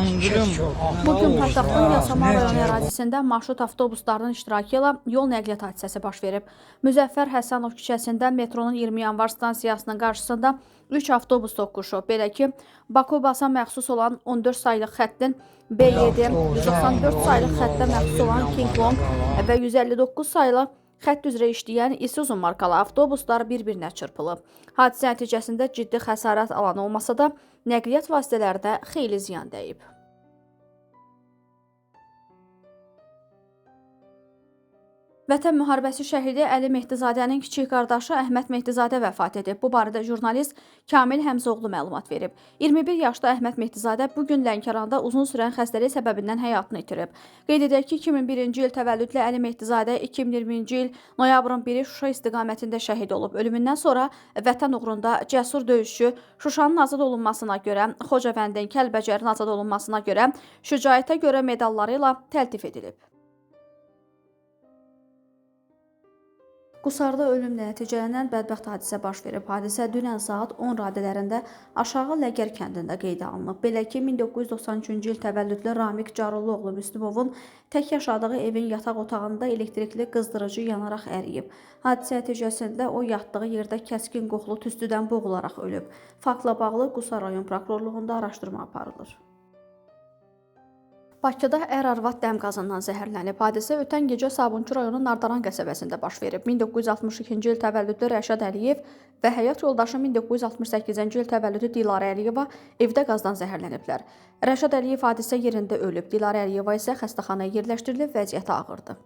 Yandırım. Bugün paytaxtın Yasamal rayonu ərazisində marşrut avtobuslarının iştirakı ilə yol nəqliyyat hadisəsi baş verib. Müzəffər Həsənov küçəsində metronun 20 yanvar stansiyasının qarşısında 3 avtobus toqquşub. Belə ki, Bakubasa məxsus olan 14 saylı xəttin B7, 194 saylı xəttə məxsus olan King Long və 159 saylı xətt üzrə işləyən Isuzu markalı avtobuslar bir-birinə çırpılıb. Hadisə nəticəsində ciddi xəsarət alan olmasa da, nəqliyyat vasitələrinə xeyli ziyan dəyib. Vətən müharibəsi şəhidi Əli Mehdizadənin kiçik qardaşı Əhməd Mehdizadə vəfat edib. Bu barədə jurnalist Kamil Həmzəoğlu məlumat verib. 21 yaşlı Əhməd Mehdizadə bu gün Lənkəranda uzun sürən xəstəlik səbəbindən həyatını itirib. Qeyd edək ki, 2001-ci il təvəllüdlü Əli Mehdizadə 2020-ci il noyabrın 1-i Şuşa istiqamətində şəhid olub. Ölümündən sonra vətən uğrunda cəsur döyüşçü Şuşanın azad olunmasına görə, Xocavəndin, Kəlbəcərin azad olunmasına görə şücaətə görə medalları ilə təltif edilib. Qusarda ölümlə nəticələnən bədbəxt hadisə baş verib. Hadisə dünən saat 10 radələrində Aşağı Ləgər kəndində qeydə alınıb. Belə ki, 1993-cü il təvəllüdlü Ramiq Carulluoğlu Müslümovun tək yaşadığı evin yataq otağında elektrikli qızdırıcı yanaraq əriyib. Hadisə nəticəsində o yatdığı yerdə kəskin qoxulu tüstüdən boğularaq ölüb. Faktla bağlı Qusar rayon prokurorluğunda araşdırma aparılır. Bakıda ər-arvad dəm qazından zəhərlənib. Hadisə ötən gecə Sabunçu rayonu Nardaran qəsəbəsində baş verib. 1962-ci il təvəllüdlü Rəşad Əliyev və həyat yoldaşı 1968-ci il təvəllüdlü Dilarə Əliyeva evdə qazdan zəhərləniblər. Rəşad Əliyev hadisə yerində ölüb. Dilarə Əliyeva isə xəstəxanaya yerləşdirilib, vəziyyəti ağırdır.